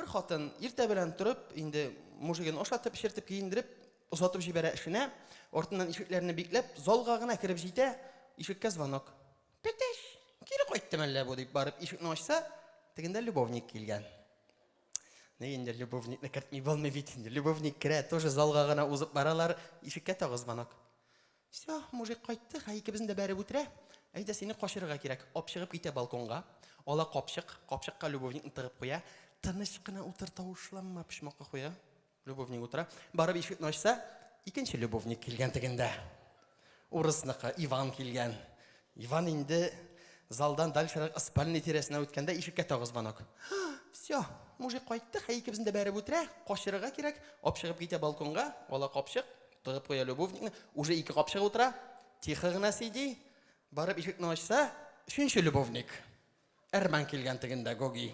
Бер хатын иртә белән торып, инде мужигын ашатып, эчертеп, киендереп, озатып җибәрә эшенә. Артыннан ишекләрне бикләп, залга гына кереп җитә, ишеккә звонок. Петеш, кире кайтты мәллә бу дип барып ишекне ачса, тегендә любовник килгән. Ни инде любовникны кертми булмый бит инде. Любовник керә, тоже залга гына узып баралар, ишеккә тагы звонок. Все, мужик кайтты, хә икебезне дә бәреп үтерә. Әйдә, сине качырырга кирәк. Ап чыгып китә балконга. Ала капчык, капчыкка любовникны тыгып куя. Тыныч кына утыр, тавышланма, почмакка куя. Любовник утыра. Барып ишекне ачса, икенче любовник килгән тегендә. Урысныкы, Иван килгән. Иван инде залдан дальшерак спальный тирәсенә үткәндә ишеккә тагы звонок. Все, мужик кайтты, хә икебезне дә бәреп үтерә, качырырга кирәк. Ап чыгып китә балконга, ала капчык, тыгып куя любовникны, уже ике капчык утыра, тихо гына сиди. Барып ишекне ачса, өченче любовник. Әрмән килгән тегендә Гоги.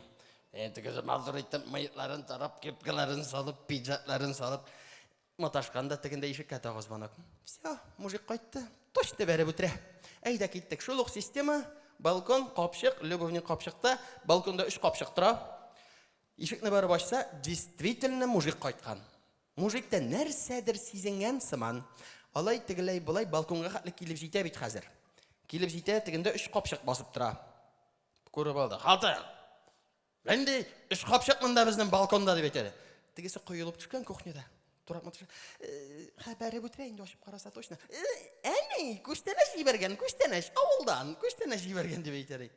Тегесе матур итеп мыекларын тарап, кепкаларын салып, пиджакларын салып, маташкан да тегендә ишеккә тагы звонок. Все, мужик кайтты. Точно бәреп үтерә. Әйдә киттек. Шул ук система, балкон, капчык, любовник капчыкта, балконда өч капчык тора. Ишекне барып ачса, действительно мужик кайткан. Мужик та нәрсәдер сизенгән сыман. Алай тегеләй болай балконга хәтле килеп җитә бит хәзер. Килеп җитә, тегендә өч капчык басып тора. Күреп алды. Хатын! Нинди өч капчык монда безнең балконда дип әйтә. Тегесе коелып төшкән кухняда. Турап маташа. Хәбәре үтерә инде ачып караса точно. Әни, күчтәнәч җибәргән, күчтәнәч, авылдан күчтәнәч җибәргән дип әйтә ди.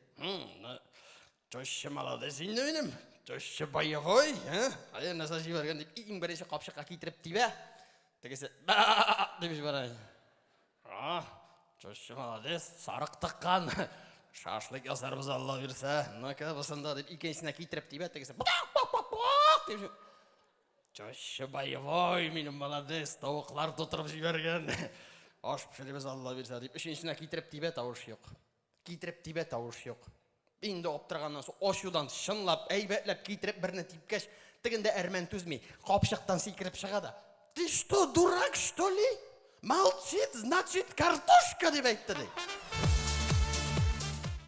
Теща молодец инде минем. Теща боевой, ә? Кая нәрсә җибәргән дип иң беренче капчыкка китереп тибә. Тегесе дип җибәрә. А, теща молодец, сарык тыккан. Шашлык ясарбыз Алла бирсә. Ну-ка, бусында дип икенчесенә китереп тибә, тегесе дип. Теща боевой, минем молодец, тавыклар тутырып җибәргән. Аш пешеребез Алла бирсә дип өченчесенә китереп тибә, тавыш юк. Китереп тибә, тавыш юк. Инде аптыраганнан соң, ачудан чынлап, әйбәтләп китереп берне типкәч, тегендә әрмән түзми, капчыктан сикереп чыга да, Ты что, дурак, что ли? Молчит, значит, картошка, дип әйтте, ди.